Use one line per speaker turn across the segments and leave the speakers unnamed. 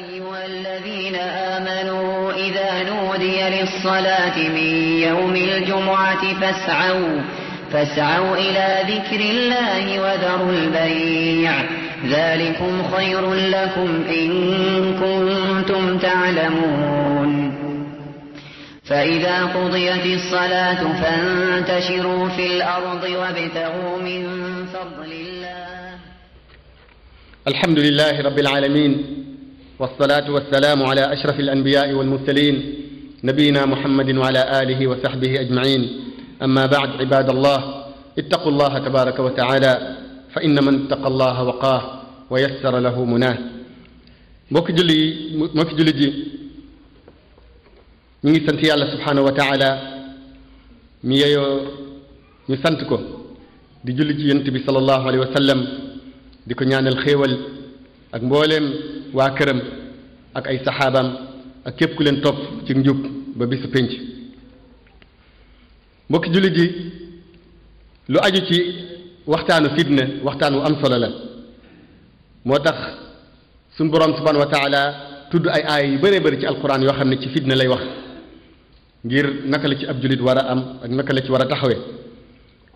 أيها الذين آمنوا إذا نودي للصلاة من يوم الجمعة فاسعوا إلى ذكر الله وذروا البيع ذلكم خير لكم إن كنتم تعلمون فإذا قضيت الصلاة فانتشروا في الأرض وابتغوا من فضل الله.
الحمد لله رب العالمين والصلاة والسلام على أشرف الأنبياء والمرسلين نبينا محمد وعلى آله وصحبه أجمعين. أما بعد عباد الله اتقوا الله تبارك وتعالى فإن من اتقى الله وقاه ويسر له مناه. mbokk julli ji ñu ngi sant yàlla subhanahu wa taala mi yeyoo ñu sant ko di julli ci yonent bi sallallahu alayhi wa sallam di ko ñaanal xéewal ak mbooleem waa këram ak ay saxaabaam ak képp ku leen topp ci njub ba bisu pénc. mbokki jullit yi lu aju ci waxtaanu fitna waxtaan wu am solo la moo tax suñu boroom subhanahu wa taala tudd ay aaya yu bëree bëri ci alquran yoo xam ne ci fitna lay wax ngir naka la ci ab jullit war a am ak naka la ci war a taxawee.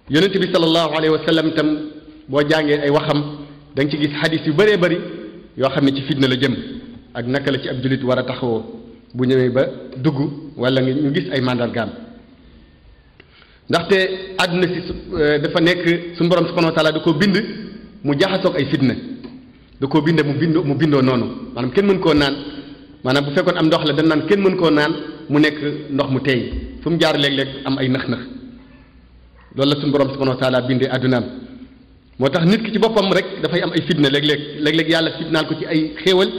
yonent bi sallallahu alayhi wa sallam itam boo jàngee ay waxam da nga ci gis xadis yu bëree bëri yoo xam ne ci fitna la jëm ak naka la ci ab jullit war a taxawoo bu ñëwee ba dugg wala ñu gis ay mandargaam. ndaxte àdduna si dafa nekk suñu borom subhanahu wa taala da koo bind mu jaxasoog ay fitna da koo bind mu bindoo noonu maanaam kenn mën koo naan maanaam bu fekkoon am ndox la dañ naan kenn mën koo naan mu nekk ndox mu teey fu mu jaar léeg-léeg am ay nëx-nëx loolu la suñu borom subhanahu wa taala bindee àddunaam. moo tax nit ki ci boppam rek dafay am ay fitna léeg-léeg yàlla fitnaal ko ci ay xéewal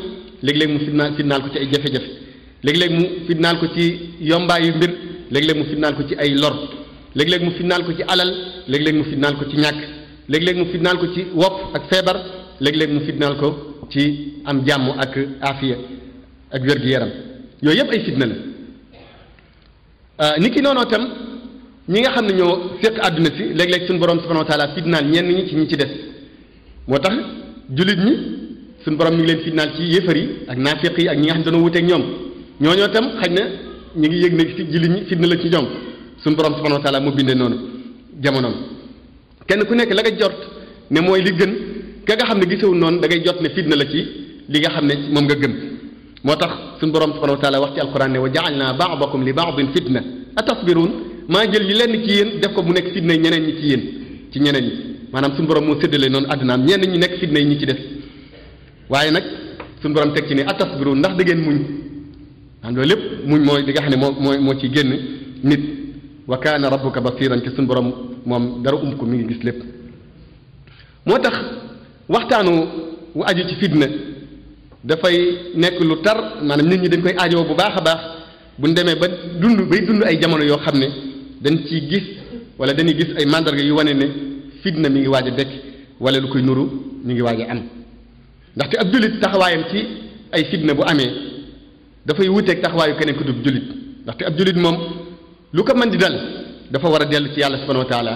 léeg-léeg mu fitnaal ko ci ay jafe-jafe léeg-léeg mu fitnaal ko ci yombaayu mbir léeg-léeg mu fitnaal ko ci ay lor léeg-léeg mu fitnaal ko ci alal léeg-léeg mu fitnaal ko ci ñàkk léeg-léeg mu fitnaal ko ci wopp ak feebar léeg-léeg mu fitnaal ko ci am jàmm ak afiya ak wér-gu-yaram yooyu yëpp ay fitna la. ni ki noonu tam ñi nga xam ne ñoo seq àdduna si léeg-léeg suñu borom subhanahu wa taala fitnaal ñenn ñi ci ñi ci des moo tax jullit ñi suñu borom mi ngi leen fitnaal ci yéefar yi ak naafiq yi ak ñi nga xam ne dañoo wuteeg ñoom ñooñoo tam xëy na ñu ngi yëg ne ci jullit ñi fitna la ci ñoom. suñu borom subhanahu wa taala mu bindee noonu jamonoom kenn ku nekk la nga jot ne mooy li gën ka nga xam ne gisewul noonu da ngay jot ne fitna la ci li nga xam ne moom nga gëm. moo tax suñu borom subhanahu wa taala wax ci alquran ne wa ja'alna ba'dakum li ba'din fitna atasbirun maa jël yi lenn ci yéen def ko mu nekk fitna yi ñeneen ñi ci yéen ci ñeneen ñi maanaam suñu borom moo séddale noonu àddunaam ñenn ñi nekk fitna yi ñi ci def waaye nag suñu borom teg ci ne atasbirun ndax da ngeen muñ maanaam loolu lépp muñ mooy li nga xam ne moo ciy génn nit. wa kaana rabbuka basiran ci suñu borom moom dara ko mi ngi gis lépp. moo tax waxtaanu wu aju ci fitna dafay nekk lu tar maanaam nit ñi dañ koy aajowoo bu baax a baax bu ñu demee ba dund ay jamono yoo xam ne dañ ciy gis wala dañuy gis ay mandarga yu wane ne fitna mi ngi waaj a dekk wala lu koy nuru mi ngi waaj a am. ndaxte ab jullit taxawaayam ci ay fitna bu amee dafay wuteeg taxawaayu keneen ku dul jullit ndaxte ab jullit moom. lu ko mën di dal dafa war a dellu ci yàlla subhanahu wa taala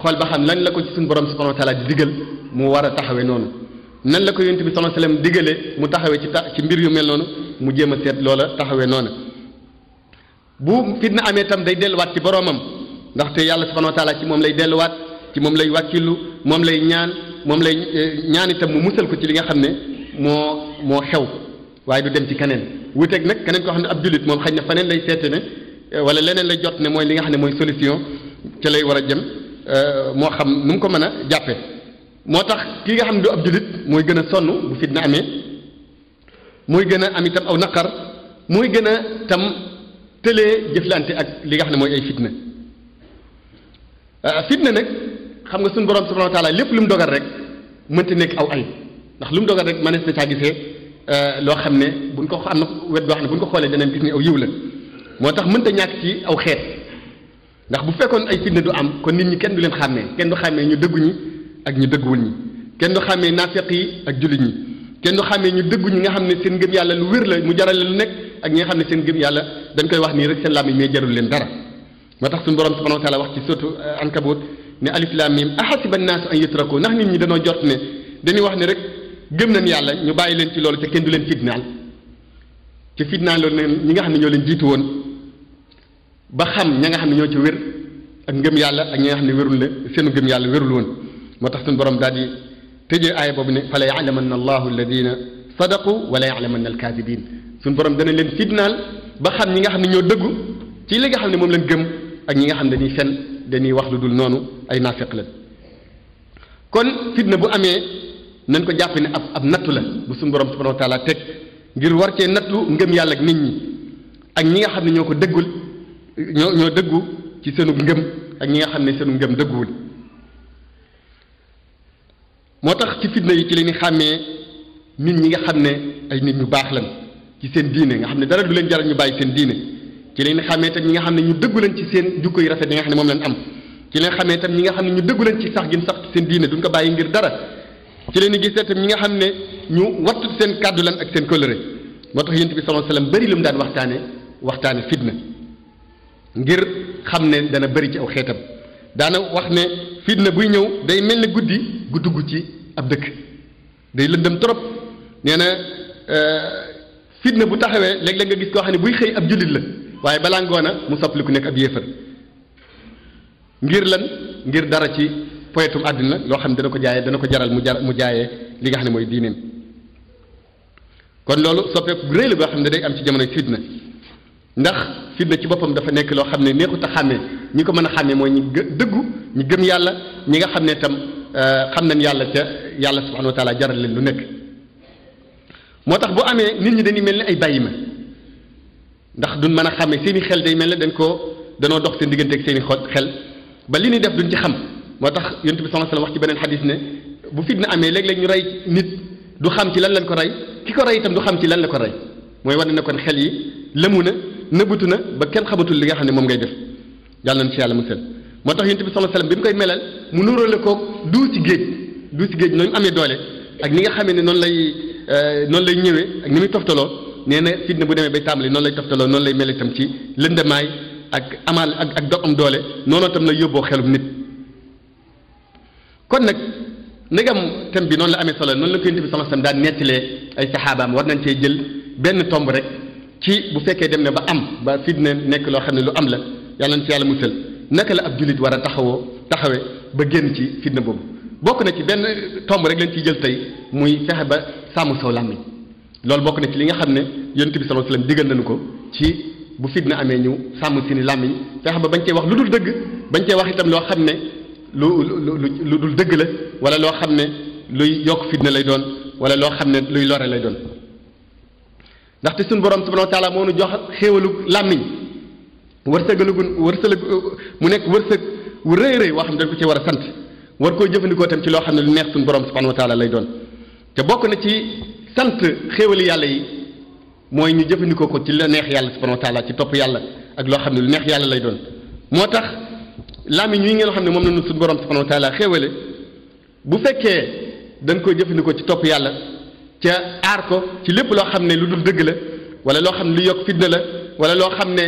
xool ba xam lan la ko ci suñu borom subhanahu wa taala di digal mu war a taxawee noonu nan la ko yonent bi sallallahu alayhi wasallam digalee mu taxawee ci mbir yu mel noonu mu jéem a seet loola taxawee noonu. bu fitna amee tam day delluwaat ci boromam ndaxte yàlla subhanahu wa taala ci moom lay delluwaat ci moom lay wàkkilu moom lay ñaan itam mu musal ko ci li nga xam ne moo xew waaye du dem ci keneen wuuteeg nag keneen koo xam ne ab jullit moom xëy na faneen lay seete ne. wala leneen lay jot ne mooy li nga xam ne mooy solution ca lay war a jëm moo xam nu mu ko mën a jàppee moo tax ki nga xam ne du ab jullit mooy gën a sonn bu fitna amee mooy gën a am itam aw naqar mooy gën a tam tëlee jëflante ak li nga xam ne mooy ay fitna. fitna nag xam nga suñu borom subhanahu wa taala lépp lu mu dogal rek mënta nekk aw ay ndax lu mu dogal rek mënees na caa gisee loo xam ne buñ ko am na wet boo xam ne buñ ko xoolee danañ gis ne aw yiw la. moo tax mënta ñàkk ci aw xeet ndax bu fekkoon ay fitna du am kon nit ñi kenn du leen xàmmee kenn du xàmmee ñu dëggu ñi ak ñu dëgguwul ñi kenn du xàmmee naafeq yi ak jullit ñi kenn du xàmmee ñu dëggu ñi nga xam ne seen ngëm yàlla lu wér la mu jaral lu nekk ak ñi nga xam ne seen ngëm yàlla dañ koy wax nii rek seen làmmiñ mais jarul leen dara. moo tax suñu borom subhanahu wa taala wax ci sourate Ankabut ne alif lam mim ahasiba an-naasu an yutraku ndax nit ñi dañoo jot ne dañuy wax ne rek gëm nañ yàlla ñu bàyyi leen ci loolu te kenn du leen fitnaal ci fitnaa loolu ne ñi nga xam ne ñoo leen jiitu woon ba xam ña nga xam ne ñoo ci wér ak ngëm yàlla ak ñi nga xam ne wérul la seenu ngëm yàlla wérul woon moo tax suñu borom daal di tëjee aaya boobu ne fa la yaalamanna allahu alladina sadaqu wala yaalamanna alkaadibin suñu borom dana leen fitnaal ba xam ñi nga xam ne ñoo dëggu ci li nga xam ne moom leen gëm ak ñi nga xam ne dañuy fen dañuy wax lu dul noonu ay naafiq la kon fitna bu amee nañ ko jàpp ne ab nattu la bu suñu borom subhanahu wa taala teg ngir war cee nattu ngëm yàlla ak nit ñi ak ñi nga xam ne ñoo ko dëggul ñoo dëggu ci seenu ngëm ak ñi nga xam ne seenu ngëm dëgguwul moo tax ci fitna yi ci leen xàmmee nit ñi nga xam ne ay nit ñu baax lañ ci seen diine nga xam ne dara du leen jaral ñu bàyyi seen diine ci leen xàmmee tam ñi nga xam ne ñu dëggu lañ ci seen jukko yu rafet yi nga xam ne moom lañ am ci leen xàmmee tam ñi nga xam ne ñu dëggu lañ ci sax gin sax ci seen diine duñ ko bàyyi ngir dara ci leen gisee tam ñi nga xam ne ñu wattu seen kàddu lan ak seen kóllëre moo tax yonent bi sallallahu alayhi wasallam bari lu mu daan waxtaane fitna ngir xam ne dana bari ci aw xeetam daana wax ne fitna buy ñëw day mel ne guddi gu dugg ci ab dëkk day lëndëm trop nee na fitna bu taxawee léeg-léeg nga gis koo xam ne buy xëy ab jullit la waaye balaa ngoona mu soppaliku nekk ab yéefar ngir lan ngir dara ci poyetum àddina loo xam ne dana ko jaral mu jaayee li nga xam ne mooy diineem kon loolu soppeeku rëy la boo xam ne day am ci jamonoy fitna ndax fitna ci boppam dafa nekk loo xam ne neexut a xàmmee ñi ko mën a xàmmee mooy ñi dëggu ñi gëm yàlla ñi nga xam ne tam xam nañ yàlla ca yàlla subhanahu wa taala jaral leen lu nekk moo tax bu amee nit ñi dañuy mel ni ay bàyyi ma ndax duñ mën a xàmmee seeni xel day mel ne danoo dox seen diggante ak seeni xel ba li ñuy def duñ ci xam moo tax yonent bi sallallahu alayhi wasallam wax ci beneen xadis ne bu fitna amee léeg-léeg ñu rey nit du xam ci lan lañ ko rey ki ko rey itam du xam ci lan la ko rey mooy wane ne kon xel yi lëmu na nëbbutu na ba kenn xamatul li nga xam ne moom ngay def yàlla nañ ci yàlla musal moo tax yonent bi sallallahu alayhi wasallam bi mu koy melal mu nuróole ko du ci géej noonu amee doole ak ni nga xamee ne noonu lay ñëwee ak ni muy toftaloo nee na fitna bu demee bay tàmbali noonu lay toftaloo noonu lay mel itam ci lëndamaay ak amaal ak do am doole noonu itam la yóbboo xelum nit kon nag ndegam thème bi noonu la amee solo noonu la ko yonent bi sallallahu alayhi wasallam daan nettalee ay saxaabaam war nañ cee jël benn tomb rek ci bu fekkee dem ne ba fitna nekk loo xam ne lu am la yàlla na ci yàlla musal naka la ab jullit war a taxawee ba génn ci fitna boobu bokk na ci benn tomb rek leen ciy jël tey muy fexe ba sàmm saw làmmiñ loolu bokk na ci li nga xam ne yonent bi sallallahu alayhi wasallam digal nañu ko ci bu fitna amee ñu sàmm seeni làmmiñ fexe ba bañ cee wax lu dul dëgg bañ cee wax itam loo xam ne lu dul dëgg la wala loo xam ne luy yokk fitna lay doon wala loo xam ne luy lore lay doon ndaxte suñu borom subhanahu wa taala moo nu jox xéewalu làmmiñ wërsëg mu nekk wërsëg wu rëy rëy woo xam ne dañ ko ci war a sant war koo jëfandikoo tam ci loo xam ne lu neex suñu borom subhanahu wa taala lay doon te bokk na ci sant xéewali yàlla yi mooy ñu jëfandikoo ko ci la neex yàlla subhanahu wa taala ci topp yàlla ak loo xam ne lu neex yàlla lay doon moo tax làmmiñ yi ngeen xam ne moom la ñu suñu borom subhanahu wa taala xéewale bu fekkee dañ koy jëfandikoo ci topp yàlla ca aar ko ci lépp loo xam ne lu dul dëgg la wala loo xam ne lu yokk fitna la wala loo xam ne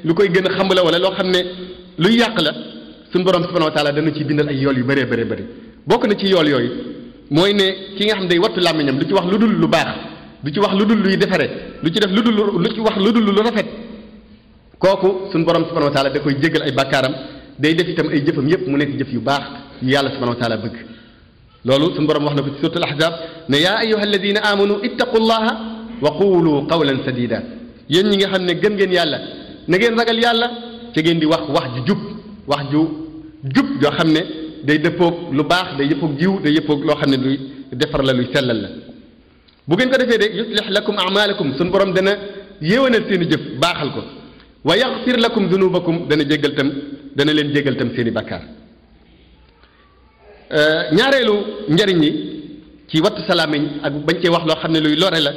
lu koy gën a xamb la wala loo xam ne luy yàq la suñu borom subhanahu wa taala dana ciy bindal ay yool yu bëree bëri bokk na ci yool yooyu mooy ne ki nga xam ne day wattu làmmiñam du ci wax lu dul lu baax du ci wax lu dul luy defare du ci def lu ci wax lu dul lu rafet kooku suñu borom subhanahu wa taala da koy jéggal ay bàkkaaram day def itam ay jëfam yépp mu nekk jëf yu baax yu yàlla subhanahu wa taala bëgg loolu suñu borom wax na ko ci suratul ahzab ne yaa ayyuha alladina amanu ittaqullaha wa qulu qawlan sadida yéen ñi nga xam ne gëm ngeen yàlla na ngeen ragal yàlla te ngeen di wax wax ju jub joo xam ne day dëppoog lu baax day dëppoog jiw day dëppoog loo xam ne luy defar la luy sellal la bu ngeen ko defee de yuslih lakum a'malakum suñu borom dana yéwénal seen i jëf baaxal ko wa yaghfir lakum dunubakum dana leen jéggal tam seen i bàkkaar ñaareelu njariñ yi ci wattu sa làmmiñ ak bañ cee wax loo xam ne luy lore la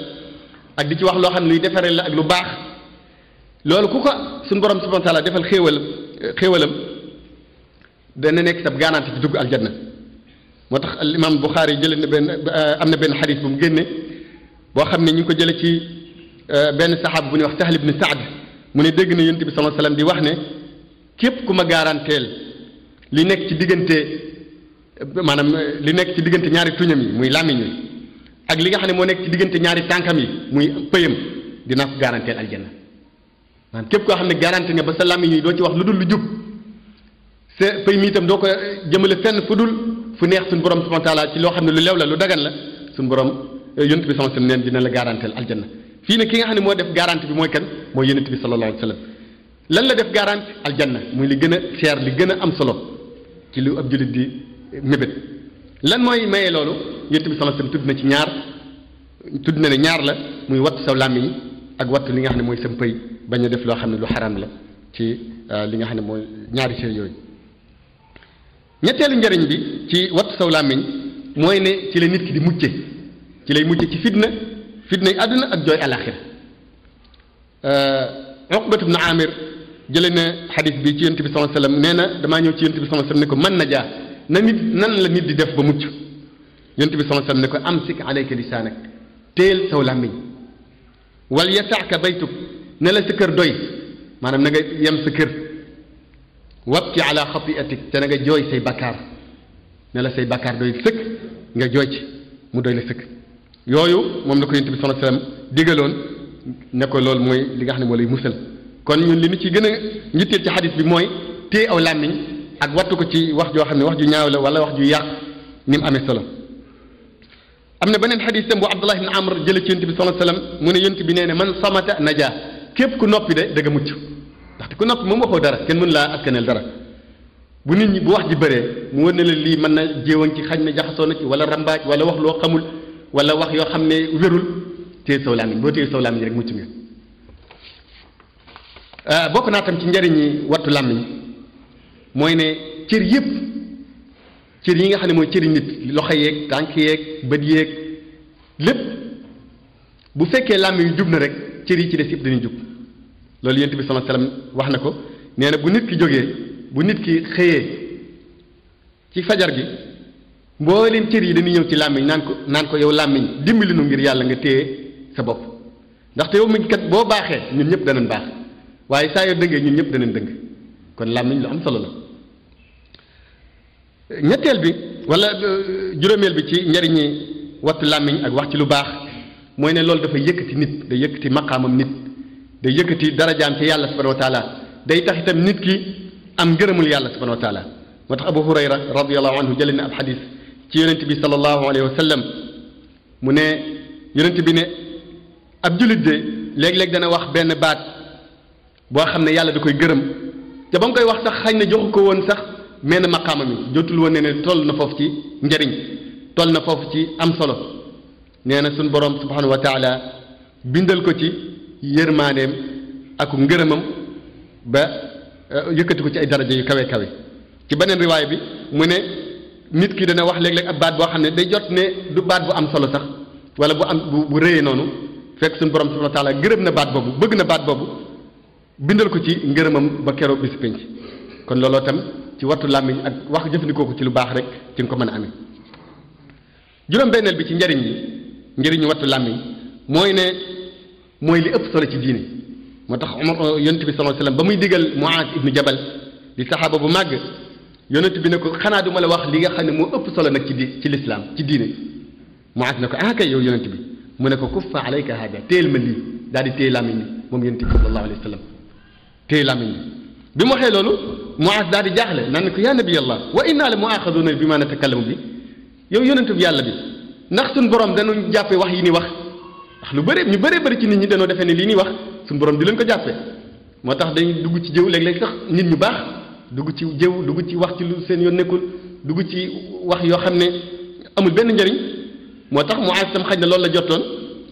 ak di ci wax loo xam ne luy defare la ak lu baax loolu ku ko suñu borom subhanahu wa taala defal xéewalam dana nekk sab garanti ci dugg aljanna moo tax al imam Buxaari jële na am na benn xadis bu mu génne boo xam ne ñu ngi ko jële ci benn saxaab bu ñuy wax Sahl ibn Saad mu ne dégg na yonent bi sallallahu alayhi wasallam di wax ne képp ku ma garanteel li nekk ci diggante maanaam li nekk ci diggante ñaari tuñam yi muy làmmiñ wi ak li nga xam ne moo nekk ci diggante ñaari tànkam yi muy pëyam dinaa ko garanteel aljanna maanaam képp koo xam ne garanti nga ba sa làmmiñ yi doo ci wax lu dul lu jub sa pëy mi itam doo ko jëmale fenn fu dul fu neex suñu borom subhanahu wa taala ci loo xam ne lu lew la lu dagan la suñu borom yonent bi sallallahu alayhi wasallam neen dina la garanteel aljanna fii ne ki nga xam ne moo def garanti bi mooy kan mooy yonent bi sallallahu alayhi wasallam lan la def garanti aljanna muy li gën a cher li gën a am solo ci lu ab jullit di mébét lan mooy maye loolu yonent bi sallallahu alayhi wasallam tudd na ci ñaar tudd na ne ñaar la muy wattu sa làmmiñ ak wattu li nga xam ne mooy sa pëy bañ a def loo xam ne lu xaram la ci li nga xam ne mooy ñaari cër yooyu ñetteelu njëriñ bi ci wattu saw làmmiñ mooy ne ci la nit ki di mucce ci lay mucce ci fitna yi àdduna ak jooy alaxira Uqbat ibn Amir jële na xadis bi ci yonent bi sallallahu alayhi wasallam nee na damaa ñëw ci yonent bi sallallahu alayhi wasallam ne ko man najaa nan la nit di def ba mucc yonent bi sallallahu alayhi wasallam ne ko amsik alayka lisaanak téel saw làmmiñ wal yataaka baytuk ne la sa kër doy maanaam na nga yem sa kër wabki ala xatiatik te na nga jooy say bakkaar ne la say bakkaar doy sëkk nga jooy ci mu doy la sëkk yooyu moom la ko yonent bi sallallahu alayhi wasallam digaloon ne ko loolu mooy li nga xam ne moo lay musal kon ñun li ñu ci gën a njitteel ci xadis bi mooy téye aw làmmiñ ak wattu ko ci wax joo xam ne wax ju ñaaw la wala wax ju yàq ni mu amee solo am na beneen xadis tam bu Abdullah ibn Amr jële ci yonent bi sallallahu alayhi wasallam mu ne yonent bi nee ne man samata naja képp ku noppi de da nga mucc ndaxte ku noppi moom waxoo dara kenn mën laa askaneel dara bu nit ñi bu wax ji bëree mu wër ne la lii mën na jéewoon ci xañ na jaxasoo na ci wala rambaaj wala wax loo xamul wala wax yoo xam ne wérul téye saw làmmiñ boo téye saw làmmiñ rek mucc nga bokk naa tam ci njëriñi wattu làmmiñ mooy ne cër yëpp cër yi nga xam ne mooy cëri nit loxo yeeg tànk yeeg bët yeeg lépp bu fekkee làmmiñ jub na rek cër yi ci des yëpp dañuy jub loolu yonent bi sallallahu alayhi wasallam wax na ko nee na bu nit ki jógee bu nit ki xëyee ci fajar gi mbooleem cër yi dañuy ñëw ci làmmiñ naan ko yow làmmiñ dimbali nu ngir yàlla nga téye sa bopp ndaxte yow mi kat boo baaxee ñun ñëpp danañ baax waaye saa yoo dëngee ñun ñëpp danañ dëng kon làmmiñ lu am solo la ñetteel bi wala juróomeel bi ci njariñi wattu làmmiñ ak wax ci lu baax mooy ne loolu dafay yëkkati nit day yëkkati maqaamam nit day yëkkati darajaam ci yàlla subhanahu wa taala day tax itam nit ki am ngërëmul yàlla subhanahu wa taala moo tax Abu Hurayra radiyallahu anhu jëlee na ab xadis ci yonent bi sallallahu alayhi wa sallam mu ne yonent bi ne ab jullit de léeg-léeg dana wax benn baat boo xam ne yàlla da koy gërëm te ba mu koy wax sax xañ na joxu ko woon sax menn maqaama mi jotul woon ne toll na foofu ci njëriñ toll na foofu ci am solo nee na suñ borom subhanahu wa taala bindal ko ci yërmaaneem ak ngërëmam ba yëkkati ko ci ay daraja yu kawe kawe ci beneen riwaay bi mu ne nit ki dana wax léeg-léeg ab baat boo xam ne day jot ne du baat bu am solo sax wala bu am bu rëyee noonu fekk suñu borom subhanahu wa taala gërëm na baat boobu bëgg na baat boobu bindal ko ci ngërëmam ba keroog bis penc kon looloo tam ci wattu làmmiñ ak wax jëfandikoo ko ci lu baax rek ci nga ko mën a amee juróom-benneel bi ci njariñ yi njariñu wattu làmmiñ mooy ne mooy li ëpp solo ci diine moo tax Umar yonent bi sallallahu alayhi wasallam ba muy digal Muaaz ibnu Jabal di saxaaba bu màgg yonent bi ne ko xanaa du ma la wax li nga xam ne moo ëpp solo nag ci lislaam ci diine Muaaz ne ko ah kay yow yonent bi mu ne ko kuffa alayka hada téel ma lii daal di téye làmmiñ bi moom yonent bi sallallahu alayhi wasallam téye làmmiñ bi mu waxee loolu Muaaz daal di jaaxle naan ko yaa nabiyallah wa inna la muaxaduuna bi ma natakallamu bi yow yonentu bi yàlla bi ndax suñ borom dañu jàppee wax yi ni wax ndax lu bëri ñu bëree bëri ci nit ñi dañoo defee ne lii ni wax suñ borom di leen ko jàppee moo tax dañuy dugg ci jëw léeg-léeg sax nit ñu baax dugg ci jëw dugg ci wax ci lu seen yoon nekkul dugg ci wax yoo xam ne amul benn njëriñ moo tax Muaaz tam xaj na loolu la jotoon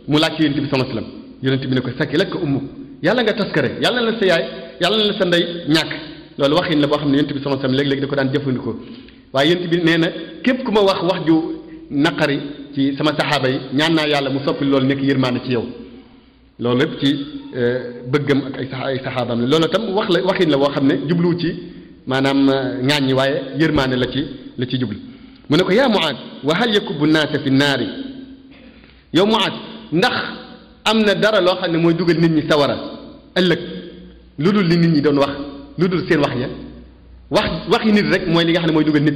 mu laaj ci yonent bi sallallahu alayhi wasallam yonent bi ne ko sakilat ka ummuk yàlla nga taskare yàlla na la sa yaay yàlla na la sa ndey ñàkk loolu waxin la boo xam ne yonent bi sallallahu alayhi wasallam léeg-léeg da ko daan jëfandikoo waaye yonent bi nee na képp ku ma wax ju naqari ci sama saxaaba yi ñaan naa yàlla mu soppi loolu nekk yërmaande ci yow loolu lépp ci bëggam ak ay saxaabaam la loolu tam waxin la boo xam ne jubluwu ci maanaam ŋaaññi waaye yërmaande la ci jublu mu ne ko yaa Muaaz wa hal yakubbu naasa fi naari yow Muaaz ndax am na dara loo xam ne mooy dugal nit ñi sawara ëllëg lu dul li nit ñi doon wax lu dul seen wax ya waxi nit rek mooy li nga xam ne mooy dugal nit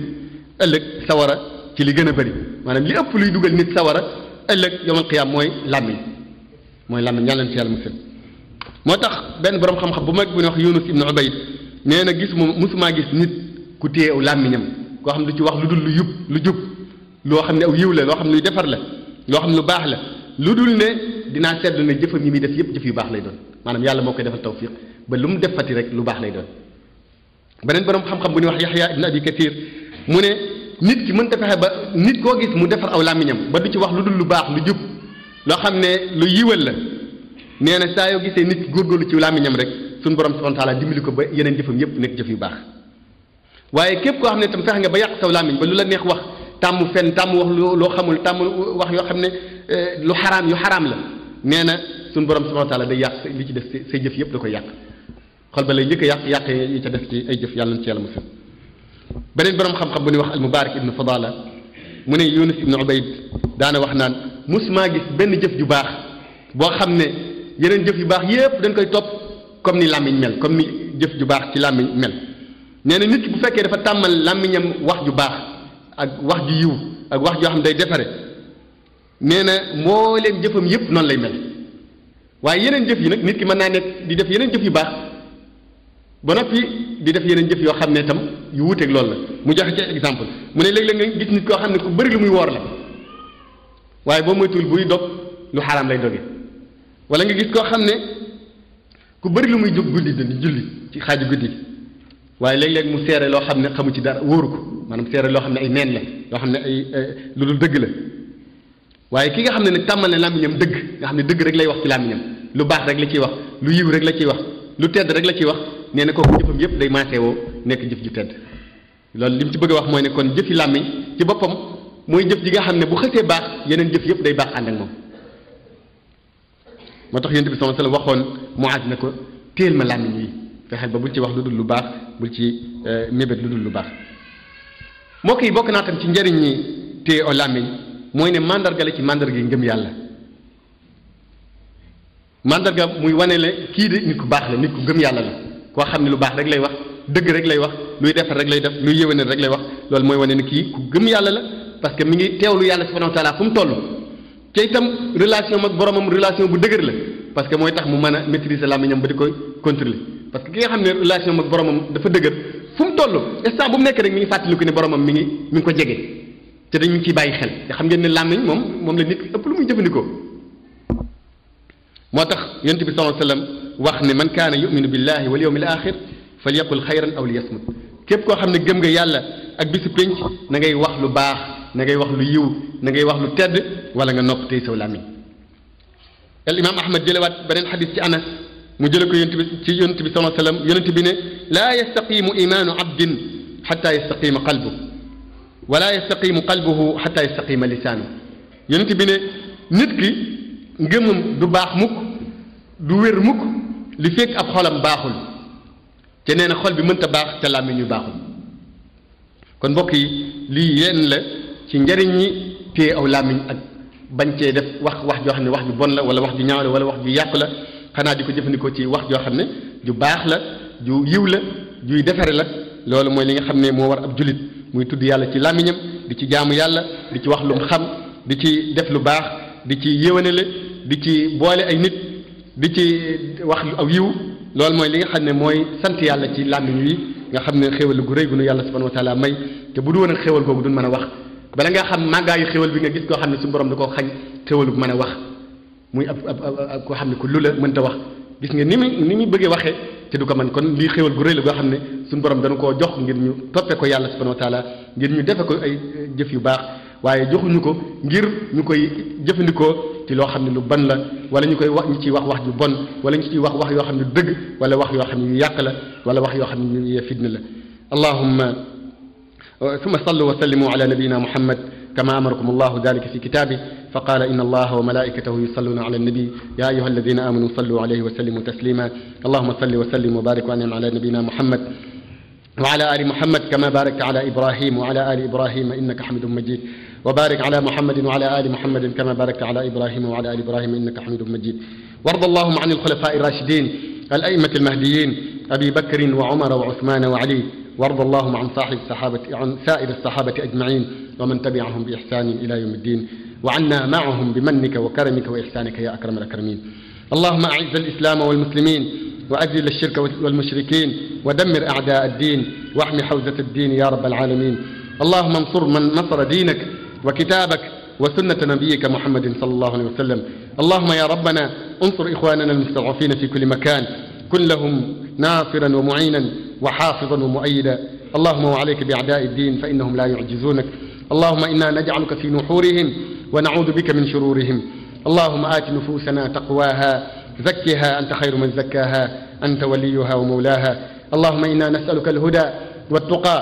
ëllëg sawara ci li gën a bëri maanaam li ëpp luy dugal nit sawara ëllëg yawmal qiyaam mooy làmmiñ mooy làmmiñ yàlla na ci yàlla musal moo tax benn borom xam-xam bu mag bu ñuy wax Yunus ibnu Ubayd nee na gis moom musumaa gis nit ku téye aw làmmiñam koo xam ne du ci wax lu dul lu jub loo xam ne aw yiw la loo xam ne luy defar la loo xam ne lu baax la lu dul ne dinaa seetlu ne jëfam yi muy def yëpp jëf yu baax lay doon maanaam yàlla moo koy defal tawfiq ba lu mu defati rek lu baax lay doon beneen borom xam-xam bu ñuy wax Yaxya ibn Abi Kathir mu ne nit ki mënta fexe ba nit koo gis mu defar aw làmmiñam ba du ci wax lu dul lu baax lu jub loo xam ne lu yiwal la nee na saa yoo gisee nit ki góorgóorlu ci làmmiñam rek suñu borom subhanahu wa taala dimbali ko ba yeneen jëfam yëpp nekk jëf yu baax waaye képp koo xam ne tam fexe nga ba yàq saw làmmiñ ba lu la neex wax tàmm fen tàmm wax loo xamul tàmm wax yoo xam ne lu xaraam yu xaraam la nee na suñu borom subhanahu wa taala day yàq li ci def say jëf yëpp da koy yàq xol ba lay njëkk a yàq yi ca def ci ay jëf yàlla na ci yàlla musal beneen borom xam-xam bu ñuy wax al Mubarak ibnu Fadala mu ne Yunus ibnu Ubayd daana wax naan musuma gis benn jëf ju baax boo xam ne yeneen jëf yu baax yépp dañ koy topp comme ni làmmiñ mel comme ni jëf ju baax ci làmmiñ mel nee na nit ki bu fekkee dafa tàmmal làmmiñam wax ju baax ak wax ju yiw ak wax joo xam ne day defare nee na mbooleem jëfam yépp noonu lay mel waaye yeneen jëf yi nag nit ki mën naa nekk di def yeneen jëf yu baax ba noppi di def yeneen jëf yoo xam ne itam yu wuuteeg loolu la mu joxe ci exemple mu ne léeg-léeg nga gis nit koo xam ne ku bëri lu muy woor la waaye boo moytuwul buy dog lu xaraam lay doge wala nga gis koo xam ne ku bëri lu muy jóg guddi di julli ci xaaju guddi gi waaye léeg-léeg mu seere loo xam ne xamu ci dara wóoru ko maanaam seere loo xam ne ay neen la loo xam ne ay lu dul dëgg la waaye ki nga xam ne nag tàmmal ne làmmiñam dëgg nga xam ne dëgg rek lay wax ci làmmiñam lu baax rek la ciy wax lu yiw rek la ciy wax lu tedd rek la ciy wax nee na kooku jëfam yépp day maaseewoo nekk jëf ju tedd loolu li mu ci bëgg a wax mooy ne kon jëfi làmmiñ ci boppam mooy jëf ji nga xam ne bu xësee baax yeneen jëf yépp day baax ànd ak moom moo tax yonent bi sallallahu alayhi wasallam waxoon Muaz ne ko téel ma làmmiñ yi fexeel ba bul ci wax lu dul lu baax bul ci mébét lu dul lu baax mbokk yi bokk naa tam ci njëriñ ñi téye o làmmiñ mooy ne mandarga la ci mandarga yi ngëm yàlla mandarga muy wane le kii de nit ku baax la nit ku ngëm yàlla la koo xam ne lu baax rek lay wax dëgg rek lay wax luy defar rek lay def luy yéwénal rek lay wax loolu mooy wane ne kii ku gëm yàlla la parce que mi ngi teewlu yàlla subhanahu wa taala fu mu toll te itam relation ak boromam relation bu dëgër la parce que mooy tax mu mën a maîtriser làmmiñam ba di koy contrôler parce que ki nga xam ne relation ak boromam dafa dëgër fu mu toll instant bu mu nekk rek mi ngi fàttaliku ne boromam mi ngi ko jege te dañu ciy bàyyi xel te xam ngeen ne làmmiñ moom la nit ëpp lu muy jëfandikoo moo tax yonent bi sallallahu alayhi wasallam wax ne man kaana yuminu billahi wal yawmil axir falyaqul xayran aw liyasmut képp koo xam ne gëm nga yàlla ak bisu pénc na ngay wax lu baax na ngay wax lu yiw na ngay wax lu tedd wala nga nopp tey saw làmmiñ al imam ahmad jëlewaat beneen xadis ci anas mu jële ko yonent bi ci yonent bi sallallahu alayhi wasallam yonent bi ne laa yastaqimu imaanu abdin xata yastaqima qalbuhu wala yastaqimu qalbuhu xata yastaqima lisaanu yonent bi ne nit ki ngëmam du baax mukk du wér mukk li fekk ab xolam baaxul te nee na xol bi mënta baax te làmmiñ ñu baaxul kon mbokk yi lii yenn la ci njariñ ñi téye aw làmmiñ ak bañ cee def wax joo xam ne wax ju bon la wala wax ju ñaaw la wala wax ju yàqu la xanaa di ko jëfandikoo ci wax joo xam ne ju baax la ju yiw la juy defare la loolu mooy li nga xam ne moo war ab julit muy tudd yàlla ci làmmiñam di ci jaamu yàlla di ci wax lu mu xam di ci def lu baax di ci yéwénale di ci boole ay nit di ci wax aw yiw loolu mooy li nga xam ne mooy sant yàlla ci làmmiñ wi nga xam ne xéwal gu rëy gu nu yàlla subhanahu wa taala may te bu du woon ak xéwal googu duñ mën a wax bala nga xam màggaayu xéwal bi nga gis koo xam ne suñu borom da koo xañ xéwalu mën a wax muy ab koo xam ne ku lu la mënta wax gis nga ni muy bëggee waxee te du ko mën kon lii xéwal gu rëy la goo xam ne suñu borom dañu koo jox ngir ñu toppe ko yàlla subhanahu wa taala ngir ñu defe ko ay jëf yu baax waaye joxuñu ko ngir ñu koy jëfandikoo ci loo xam ne lu ban la wala ñu koy wax ñu ciy wax ju bon wala ñu ciy wax yoo xam ne dëgg wala wax yoo xam ne yu yàq la wala wax yoo xam ne yu fitna la allahumma ثم صلوا وسلموا على نبينا محمد كما أمركم الله ذلك في كتابه فقال إن الله وملائكته يصلون على النبي يا أيها الذين آمنوا صلوا عليه وسلموا تسليما اللهم صل وسلم وبارك وأنعم على نبينا محمد وعلى آل محمد كما باركت على إبراهيم وعلى آل إبراهيم إنك حميد مجيد وبارك على محمد وعلى آل محمد كما باركت على إبراهيم وعلى آل إبراهيم إنك حميد مجيد وارض اللهم عن الخلفاء الراشدين الأئمة المهديين أبي بكر وعمر وعثمان وعلي وارض اللهم عن سائر الصحابة أجمعين ومن تبعهم بإحسان إلى يوم الدين وعنا معهم بمنك وكرمك وإحسانك يا أكرم الأكرمين. اللهم أعز الإسلام والمسلمين وأذل الشرك والمشركين ودمر أعداء الدين واحمي حوزة الدين يا رب العالمين. اللهم انصر من نصر دينك وكتابك وسنة نبيك محمد صلى الله عليه وسلم. اللهم يا ربنا انصر إخواننا المستضعفين في كل مكان، كن لهم ناصرا ومعينا وحافظا ومؤيدا. اللهم وعليك بأعداء الدين فإنهم لا يعجزونك. اللهم إنا نجعلك في نحورهم ونعوذ بك من شرورهم. اللهم آت نفوسنا تقواها زكها أنت خير من زكاها أنت وليها ومولاها. اللهم إنا نسألك الهدى والتقى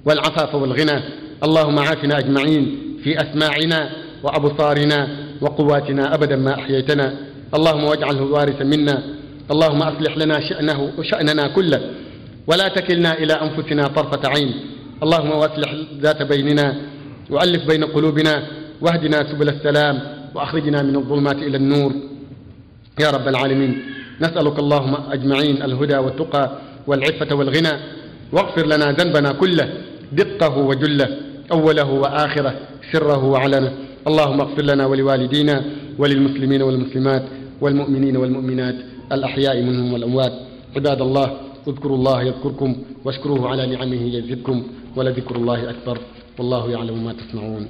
والعفاف والغنى. اللهم عافنا أجمعين في أسماعنا وأبصارنا وقواتنا أبدا ما أحييتنا. اللهم واجعله الوارث منا. اللهم أصلح لنا شأننا كله ولا تكلنا إلى أنفسنا طرفة عين. اللهم واصلح ذات بيننا وألف بين قلوبنا واهدنا سبل السلام وأخرجنا من الظلمات إلى النور يا رب العالمين. نسألك اللهم أجمعين الهدى والتقى والعفة والغنى، واغفر لنا ذنبنا كله دقه وجله أوله وآخره سره وعلنه. اللهم اغفر لنا ولوالدينا وللمسلمين والمسلمات والمؤمنين والمؤمنات الأحياء منهم والأموات. عباد الله اذكروا الله يذكركم واشكروه على نعمه يزدكم ولذكر الله أكبر والله يعلم ما تصنعون.